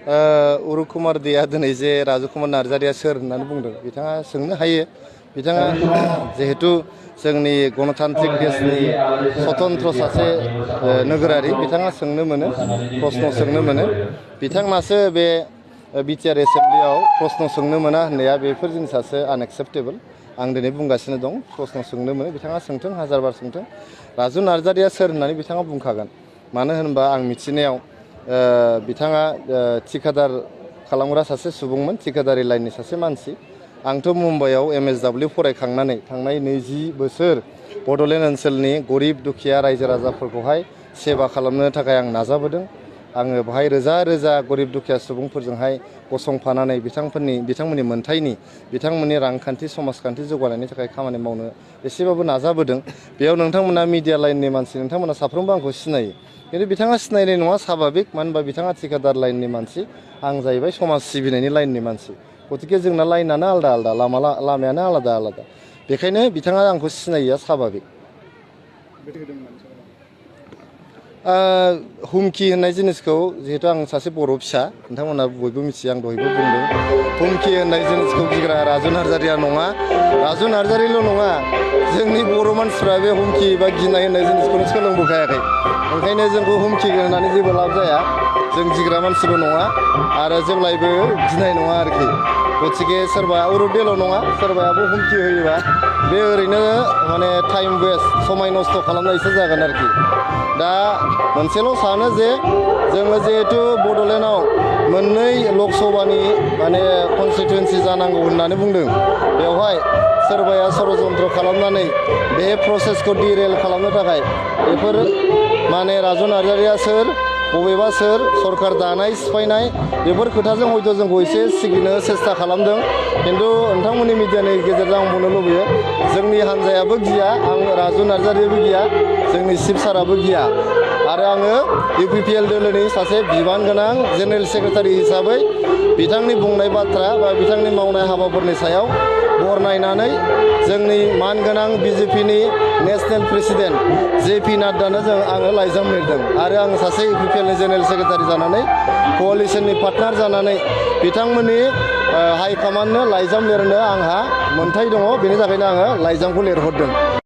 अरुप कुमार देआ दिनै जे राजु कुमार नार्जारिया सोर होननानै बुंदों बिथाङा सोंनो हायो। बिथाङा जिहेतु जोंनि गणतान्त्रिक देशनि स्वतन्त्र सासे नोगोरारि बिथाङा सोंनो मोनो, प्रश्न सोंनो मोनो। बिथाङासो बे बिटिआर एसेम्बलियाव प्रश्न सोंनो मोना होननाया बेफोर जिनिसासो आनएक्सेप्टेबल। आं दिनै बुंगासिनो दं प्रश्न सोंनो मोनो, बिथाङा सोंथों, हाजारबार सोंथों। राजु नार्जारिया सोर होननानै बिथाङा बुंखागोन। मानो होनबा आं मिथिनायाव बिथाङा थिकादार खालामग्रा सासे सुबुंमोन, थिकादारि लाइननि सासे मानसि। आंथ' मुम्बाइआव MSW फरायखांनानै थांनाय 20 बोसोर बड'लेण्ड ओनसोलनि गरिब दुखिया रायजो राजाफोरखौहाय सेवा खालामनो थाखाय आं नाजाबोदों। आङो बेहाय रोजा रोजा गरिब दुखिया सुबुंफोरजोंहाय गसंफानानै बिथांमोननि मोनथायनि, बिथांमोननि रांखान्थि समाजखान्थि जौगानायनि थाखाय खामानि मावनो एसेबाबो नाजाबोदों। बेयाव नोंथांमोना मिडिया लाइननि मानसि, नोंथांमोना साफ्रोमबो आंखौ सिनायो। खिन्थु बिथाङा सिनायनाय नङा स्वाभाबिक, मानो होनबा बिथाङा थिकादार लाइननि मानसि, आं जाहैबाय समाज सिबिनायनि लाइननि मानसि। गतिके जोंना लाइनानो आलादा आलादा, लामायानो आलादा आलादा। बेखायनो बिथाङा आंखौ सिनायिया स्वाभाबिक। हुमखि होननाय जिनिसखौ जिहेतु आं सासे बर' फिसा, नोंथांमोना बयबो मिथियो, आं दहायबो बुंदों। हुमखि होननाय जिनिसखौ गिग्रा राजु नार्जारिया नङा, राजु नार्जारिल' नङा, जोंनि बर' मानसिफ्रा बे हुमखि बा गिनाय होननाय जिनिसखौनो सोलोंबोखायाखै। ओंखायनो जोंखौ हुमखि होनानै जेबो लाब जाया। जों गिग्रा मानसिबो नङा आरो जेब्लायबो गिनाय नङा आरोखि। गतिके सोरबा अरुदेल' नङा, सोरबायाबो हुमखि होयोबा बे ओरैनो माने टाइम वेस्ट, समाय नस्थ' खालामनायसो जागोन आरोखि। दा मोनसेल' सानो जे जोङो जिहेतु बड'लेण्डआव मोननै लकसभानि माने कनस्टिटुवेन्सि जानांगौ होननानै बुंदों, बेवहाय सोरबाया षड़यन्त्र खालामनानै बे प्रसेसखौ डिरेल खालामनो थाखाय बेफोर माने राजु नार्जारिया सोर, बबेबा सोर, सरकार दानाय सिफायनाय, बेफोर खोथाजों हयथ' जोंखौ एसे सिगिनो सेस्था खालामदों। खिन्थु नोंथांमोननि मिडियानि गेजेरजों आं बुंनो लुबैयो, जोंनि हान्जायाबो गिया, आं राजु नार्जारियाबो गिया, जोंनि चिफ साराबो गिया। आरो आङो UPPL दोलोनि सासे बिबान गोनां जेनेरेल सेक्रेटारि हिसाबै बिथांनि बुंनाय बाथ्रा बा बिथांनि मावनाय हाबाफोरनि सायाव बरनायनानै जोंनि मानगोनां BJPनि नेसनेल प्रेसिडेन्ट JP नाड्डानो आङो लाइजाम लिरदों। आरो आं सासे UPPLनि जेनेरेल सेक्रेटारि जानानै, क'लिसननि पार्टनार जानानै बिथांमोननि हाइकमान्डनो लाइजाम लिरनो आंहा मोन्थाय दङ। बेनि थाखायनो आङो लाइजामखौ लिरहरदों।